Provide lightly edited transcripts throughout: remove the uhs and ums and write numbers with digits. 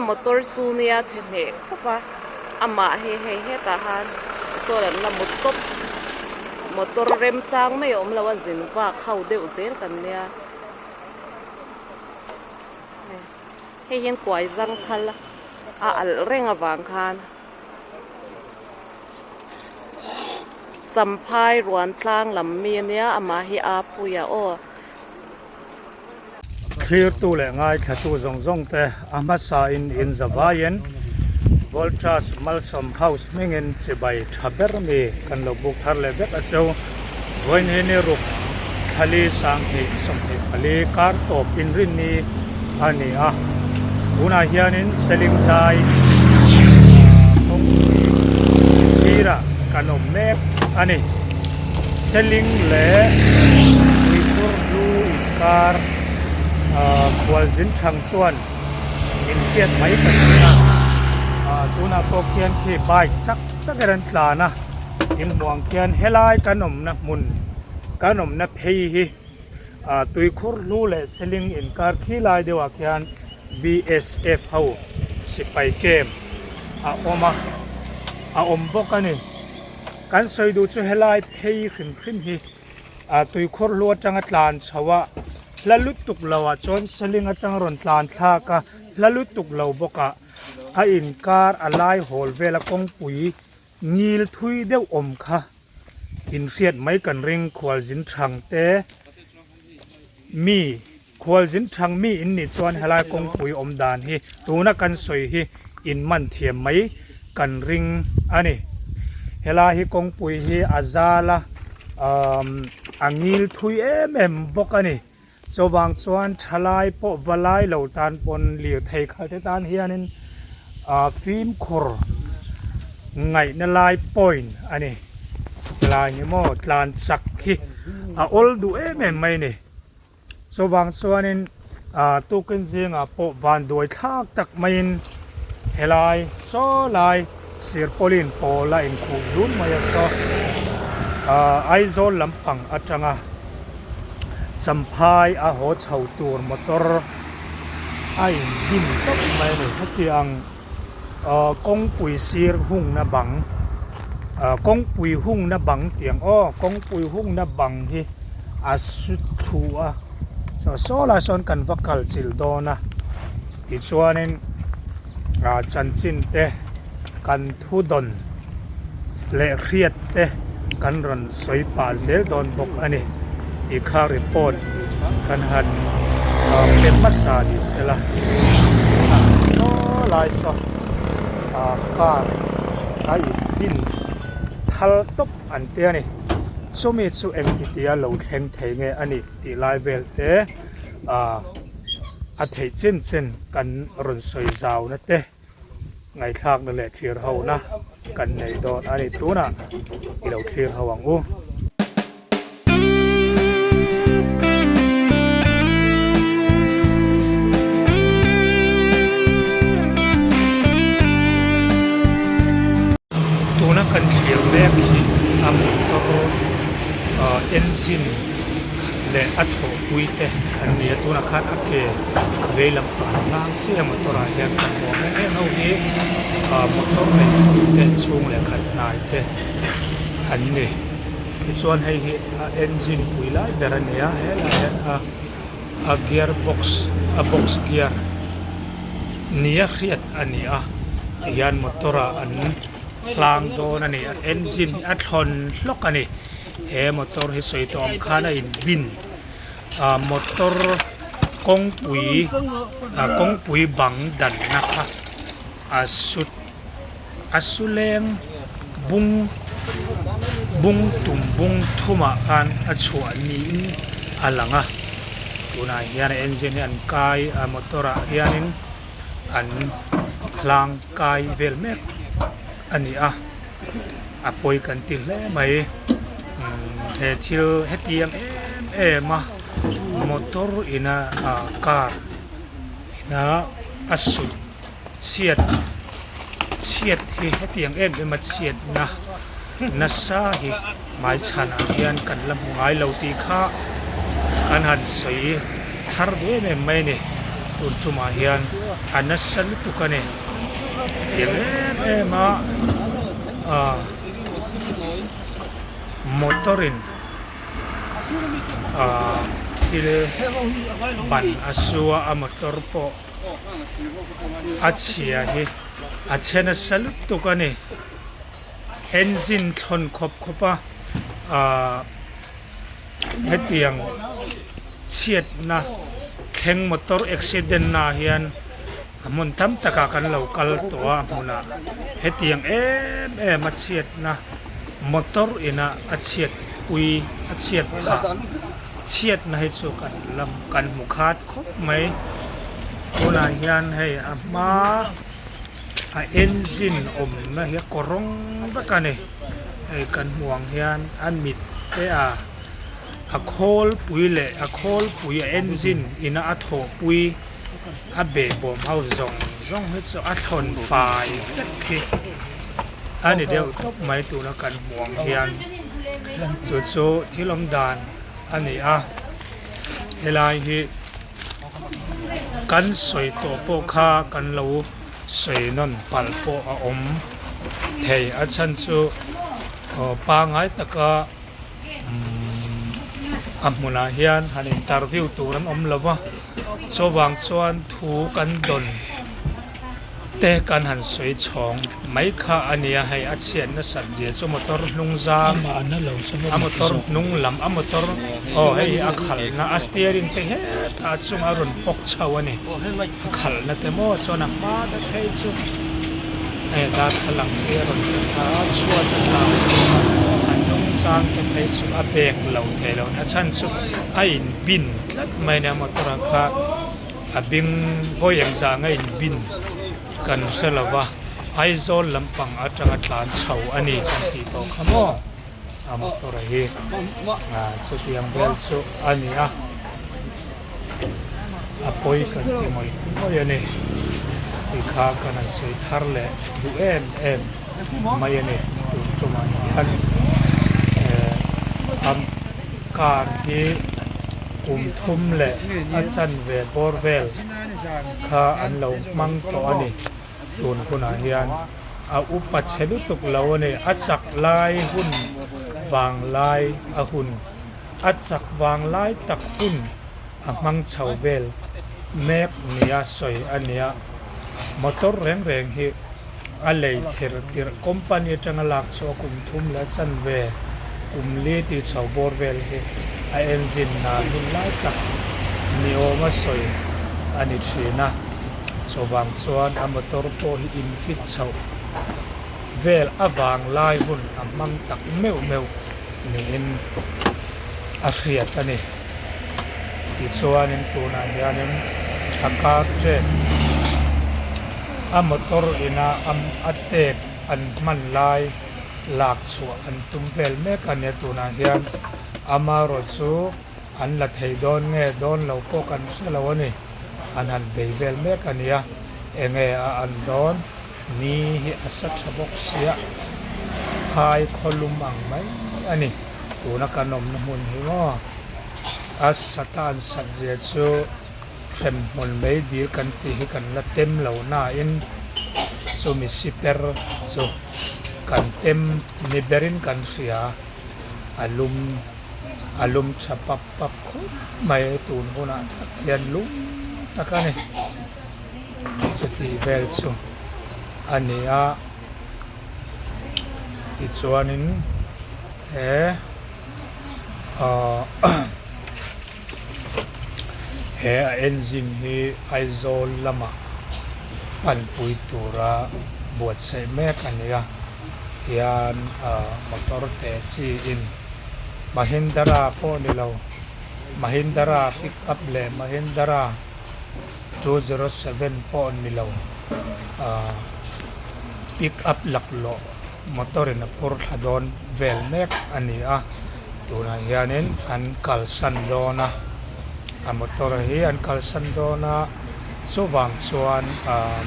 motor chu nia chhe hneh khawp a amah hi hei hetah han sawn an la mut tawp motor remchang mai a awm lo a zin vak ho deuh zel kan nia hei hian kuai zangthal a alh reng avang khan. Champhai ruan tlang lam mi ania amah hi a pui a aw. Thlirtu leh ngaithlatu zawng zawng te a hmasa in in za vaiin Voltas Malsawm House hmingin chibai tha ber mi kan lo buk thar leh vek a cheu. Vawiin hi ni ruk thlali 20 24 kar tawp inrinni a ni a, tunah hianin Seling dai kawngpui sirah kan awm mek a ni. Seling leh Tuikhur hlu inkar khualzin thang chuan inhriat mai ka ni a, tunah pawh khian khi bike chak takin an tlan a. Inhmuh ang khian helai kan awmna hmun kan awmna phei hi ah tuikhur hlu leh seling inkar khi lai deuhah khian BSF ho sipai camp a awm a a awm bawk a ni. Kan sawi duh chu helai phei hrim hrim hi ah tuikhur hlu atanga tlan chho a hla lutuk lo ah chuan seling atanga rawn tlan thlak a hla lutuk lo bawk ah a inkar a lai hawl vel a kawngpui Ngil thui deuh awm kha inhriat mai kan ring khualzin thang te mi khualzin thang mi in nih chuan helai kawngpui awm dan hi tuna kan sawi hi in man thiam mai kan ring a ni. Helai hi kawngpui hi a zal a umm a ngil thui em em bawk a ni. Chuvang chuan thalai pawh va lai lo tan pawn lirthei khalh te tan hianin ah fimkhur ngaihna lai point a ni. Helai hi maw tlan chak hi a awl duh em em mai a ni. Chuvang chuanin ah tukin zingah pawh vanduai thlak tak maiin helai saw lai sirpawlin pawl a inkhuh hlun mai a saw ah Aizawl lampang atanga Champhai a haw chho tur motor a in bin tawp mai a ni. Hetiang ah kawngpui sir hungna bang ah kawngpui hungna bang tih ang aw kawngpui hungna bang hi a su thlu a chaw saw lai sawn kan va kal chilh dawn a tichuanin ah chanchin te kan thu dawn leh hriat te kan rawn sawi pah zel dawn bawk a ni tih kha report kan han pe hmasa ni sela tunah saw lai saw ah car a in bin thal tawp an ti a ni chumi chu engti tia lo thleng thei nge a nih tih lai vel te ah a theih chin chin kan rawn sawi zau na te. Ngaihthlakna leh thlir hona kan nei dawn a ni. Tunah i lo thlir ho ang u. Tuna kan thlir mek hi a motor engine leh a thawhpui te an ni a tunah khan a ke vei lampang tlang chiah a motor ah hian kan hmu ang heng ho hi ah motor nei tu te chhung leh khat hnai te an ni tichuan hei hi a engine pui lai ber a ni a helai ah hian a a gear box a box gear nia hriat a ni a tihian motor ah an hlang dawn a ni a engine hi a thlawn hlawk a ni. He motor hi sawi tawh ang khan a in bin ah motor kawngpui ah kawngpui bang danna kha a sut a su leng bung bung tum bung thumah khan a chhuah niin a lang a tunah hian a engine hi an kai a motor ah hianin an hlang kai vel mek a ni a. A pawi kan ti hle mai he thil hetiang em em a motor ina ah car ina a sut chhiat chhiat hi hetiang em em a chhiatna nasa hi hmaichhanah hian kan la hmu ngai lo tih kha kan han sawi thar duh em em mai a ni. tun tumah hian a nasa lutuk a ni. Tiang em em a ah motor in ah thil ban a su a a motor pawh a chhia hi a chhe nasa lutuk a ni. Engine thlawn khawp khawp a ah hetiang chhiatna thleng motor accident na ah hian a hmun tam takah kan lo kal tawh a a hmunah hetiang em em a chhiatna motor ina a chhiat pui a chhiat phah chhiatna hi chu kan lam kan hmu khat khawp mai tunah hian hei a hma a engine awmna hi a kawrawng vek a ni hei kan hmuh ang hian a mit te a a khawlpui leh a khawlpui a engine ina a thawhpui a behbawm ho zawng zawng hi chu a thlawn fai vek hi a ni deuh tawp mai tuna kan hmuh ang hian chu chu thil awm dan a ni a helai hi kan sawi tawh pawh kha kan lo sawi nawn palh pawh a awm thei a chhan chu aw pangai taka umm a hmunah hian han interview tur an awm lo va chuvang chuan thu kan dawn te kan han sawi chhawng mai kha a nia hei a chhiat nasat zia chu motor hnung zam a motor hnung lam a motor aw hei hi a khalhna a steering te hetah a chungah a rawn pawk chho a ni a khalhna te maw chuan a hma te phei chu hei darthlalang te a rawn tla thla a chhuat a tla a hnung zang te phei chu a bek lo thei lo a chhan chu a in bin tlat mai a nia motor ah kha. A bing vawi eng zah nga in bin kan hre lo va, Aizawl lampang atanga tlan chho a ni kan tih tawh kha maw? A motor hi chutiang vel chu a ni a, a pawi kan ti mawih mawih a ni tih kha kan han sawi thar leh duh em em mai a ni tun tumah hian a car hi. Kum thum leh a chanve bawr vel kha an lo hmang tawh a ni. Tun hunah hian a upa chhe lutuk lo a ni. A chak lai hun vang lai a hun, a chak vang lai tak hun a hmang chho vel mek nia sawi a nia. Motor reng reng hi a lei thir tirh company atanga lak chu a kum thum leh a chanve kum li tih chho bawr vel hi a engine nal hun lai tak ni awma sawi a ni thin a, chuvang chuan a motor pawh hi in fit chhoh vel avang lai hun a hmang tak meuh meuh niin a hriat a ni. Tichuanin tunah hianin a car ṭek a motor ina a tek an hman lai lak chhuah an tum vel mek a nia tunah hian amaherawh chu an la thei dawn nge dawn lo pawh kan hre lo a ni an han bei vel mek a nia enge a an dawn ni hi a sa tha bawk sia phai khawlum ang mai a ni. Tuna kan awmna hmun hi maw a sata an sat zia chu hremhmun mai dil kan tih hi kan la tem lo nain chumi siper chu kan tem ni berin kan hria a lum a lum tha pap pap khawp mai tun hunah tak hian lum tak a ni chutih vel chu a ni a. Tichuanin he ahh he a engine hi Aizawl lamah panpui tura buatsaih mek a ni a hian ahh motor te chi in Mahindra pawh ni lo Mahindra pick up leh Mahindra 207 pawh ni lo ahh pick up laklawh motor in a phur thla dawn vel mek a ni a tunah hianin an kalsan dawn a a motor hi an kalsan dawn a chuvang chuan ahh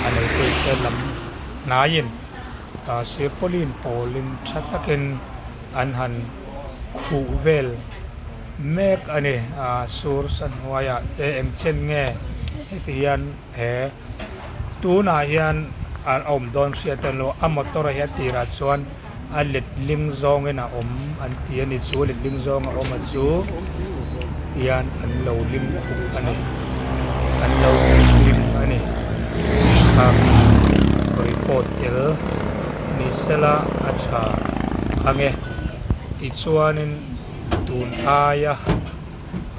a neitute lam hnaiin ahh sirpawlin pawlin tha takin an han khuh vel. mek a ni ah sur sa hnuaiah te eng chen nge heti hian he tunah hian a awm dawn hriat a ni lo a motor a hi a tirah chuan a letling zawngin a awm an ti a ni chu letling zawng a awm a chu tihian an lo lim khup a ni an lo lim a ni report tel ni sela a tha ang e tichuanin tun aia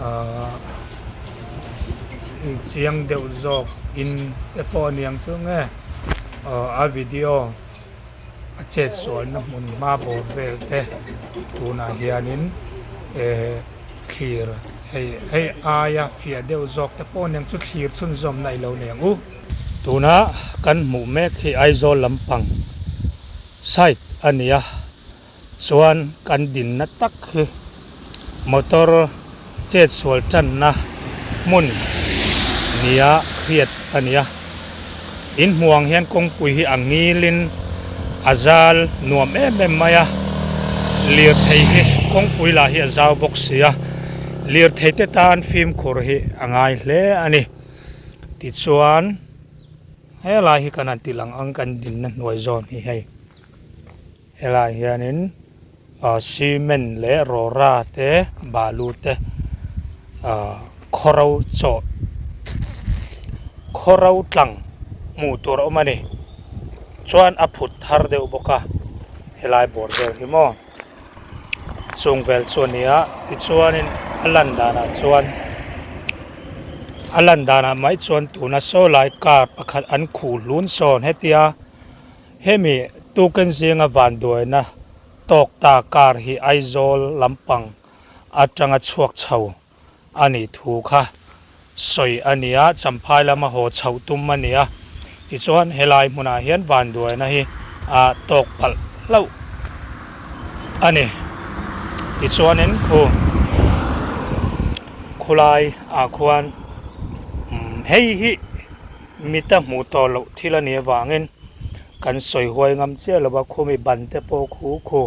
ahh chiang deuh zawk in te pawh a niang chu nge aw a video a chet sualna hmun hma bawr vel te tunah hianin eh thlir hei hei aia fiah deuh zawk te pawh aniang chu thlir chhunzawmna ilo nei ang u. Tuna kan hmuh mek hi Aizawl lampang side a ni a chuan kan dinna tak hi motor chet sual tanna hmun nia hriat a ni a in hmuh ang hian kawngpui hi a ngilin a zal nuam em em mai a lirthei hi kawngpui lah hi a zau bawk si a lirthei te tan fimkhur hi a ngai hle a ni tichuan helai hi kan han ti lang ang kan dinna hnuai zawn hi hei. Helaiah hianin ah cement leh rawra te balu te ah khawro chawh khawro tlang hmuh tur a awm a ni chuan a phut thar deuh bawk a helai bawr vel hi maw chung vel chu a ni a tichuanin a lan danah chuan a lan danah mai chuan tuna saw lai car pakhat an khuh hlun sawn hetia. Hemi tukin zinga vanduaina tawk ta kar hi Aizawl lampang atanga chhuak chho a nih thu kha sawi a ni a, Champhai lama haw chhoh tum a ni a, tichuan helai hmunah hian vanduaina hi a tawk palh hlauh a ni. Tichuanin khu khulai ah khuan hei hi. Mita hmuh tawh loh thil a nih avangin kan sawi huai ngam chiah lo va, khumi ban te pawh khu khu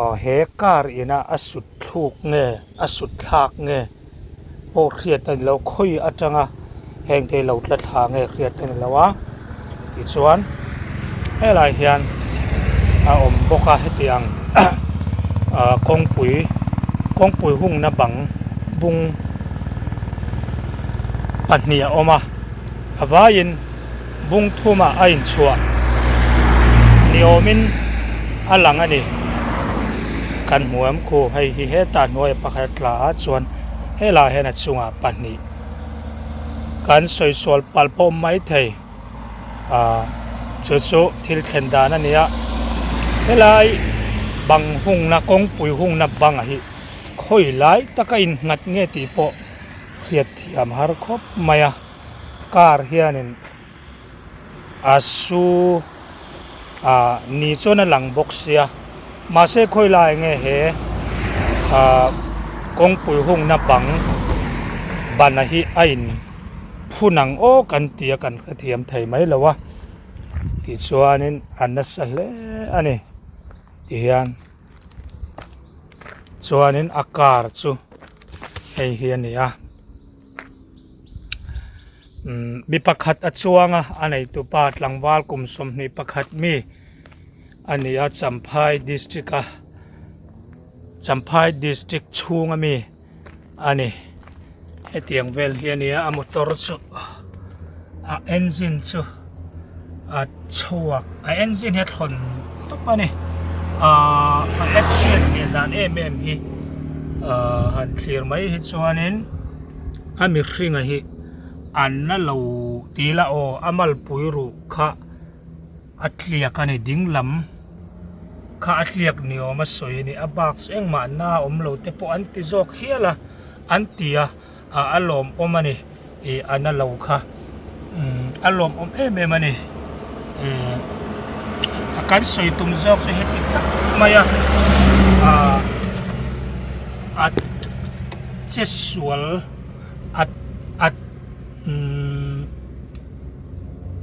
aw he car ina a sut thluk nge a sut thlak nge pawh hriat a ni lo, khawi atanga heng te lo tla thla nge hriat a ni lo a, tichuan helai hian a awm bawk a hetiang ah kawngpui kawngpui hungna bang bung. Pahnih a awm a, a vaiin bung thumah a inchhuah ni awmin a lang a ni. Kan hmu em khu hei hi hetah hnuaia pakhat a tla a chuan helaiah hian a chungah pahnih kan sawi sual palh pawh awm maithei ah chu chu thil thlen dan a ni a helai bang hungna kawngpui hungna bangah hi. Khawi lai taka innghat nge tih pawh hriat thiam har khawp mai a, car hianin a su ah ni chuan a lang bawk sia mahse khawi lai nge he ah kawngpui hungna bang bana hi a in phun ang aw kan ti a kan hrethiam thei mai lo a tichuanin a nasa hle a ni tihian. Chuanin a car chu hei hi a ni a umm mi pakhat a chuang a a neitupa tlangval kum 21 mi a ni a Champhai district a Champhai district chhung ami a ni hetiang vel hi a ni a a motor chu a engine chu a chhuak a engine hi a thlawn tawp a ni ahh a accident leh dan em em hi ahh han thlir mai hi chuanin a mihringa hi an la lo ti ila aw a malpui ruh kha. A tliak a ni ding lam kha a tliak ni awm a sawi a ni a bak chu engmah na awm lo te pawh an ti zawk hial a an ti a ah a lawmawm a ni ih a na lo kha umm a lawmawm em em a ni ih a kan sawi tum zawk chu heti tak mai a ah a che sual a a umm.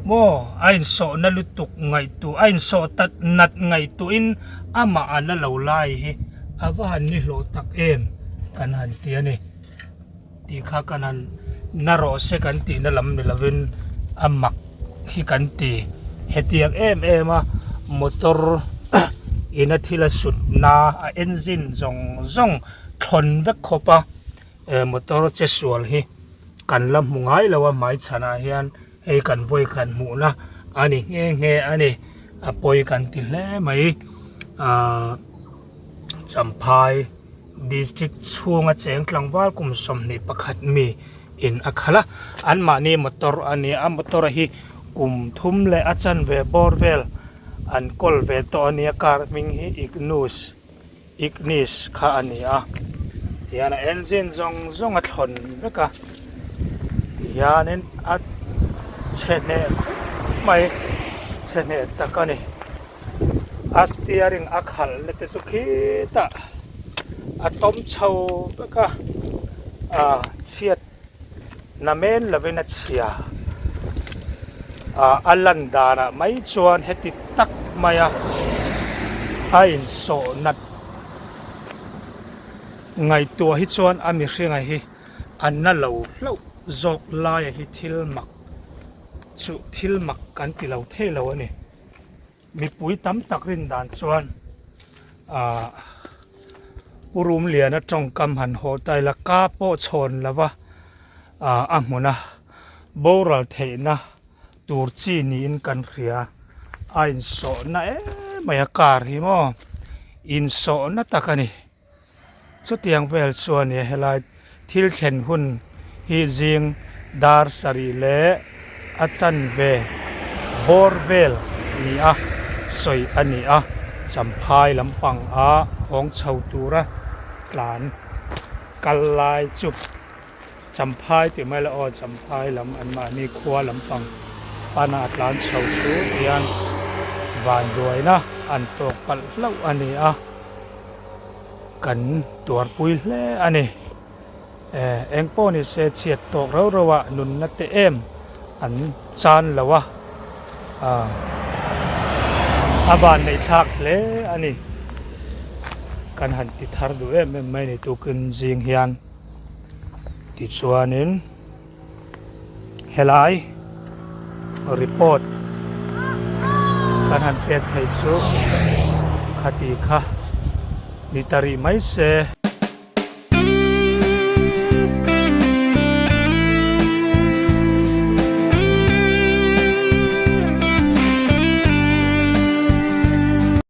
Maw a insawhna lutuk ngaihtuah a insawh tat nat ngaihtuahin amah a la lo lai hi a va han ni hlawh tak em? kan han ti a ni. Tih kha kan han na rawh se kan tihna lam ni lovin a mak hi kan ti. Hetiang em em a motor ina thil a sutna a engine zawng zawng thlawn vek khawp a motor che sual hi kan la hmu ngai lo a hmaichhanah hian hei kan vawi khat hmuhna a ni nghe nghe a ni. A pawi kan ti hle mai ahh Champhai. District chhunga cheng tlangval kum 21 mi in a khalh a, anmahni motor a ni a, motor hi kum thum leh a chanve bawr vel an kawl ve tawh a ni a, car hming hi Ignus Ignis kha a ni a, tihian a engine zawng zawng a thlawn vek a, tihianin a chhe hneh khawp mai, chhe hneh tak a ni. A steering a khalh na te chu khitah a tawm chho vek a ah chhiat na men lovin a chhia ah a lan danah mai chuan heti tak maia a insawh nat ngaihtuah hi chuan a mihringa hi a na lo hlauh zawk laia hi thil mak chu thil mak kan ti lo thei lo a ni. Mipui tam tak rin dan chuan ahh Pu Rumliana tawngkam han haw ta ila ka pawh chhawn lova ahh a hmun a boral theihna tur chi niin kan hria a insawhna em mai a car hi maw insawhna tak a ni. Chutiang vel chuan i helai thil thlen hun hi zing dar sarih leh a chanve bawr vel ni a sawi a ni a, Champhai lampang a hawng chho tura tlan kal lai chu Champhai tih mai la aw Champhai lam anmahni khua lampang pana a tlan chho chu hian vanduaina an tawk palh hlauh a ni a. Kan tuarpui hle a ni. Eh, eng pawh ni se chhiat tawk rau rau ah nunna te em an chan lo a, ah, a van neih thlak hle a ni. Kan han ti thar duh em em mai ni tukin zing hian. Tichuanin helai report kan han pek thei chu khati kha ni ta rih mai se.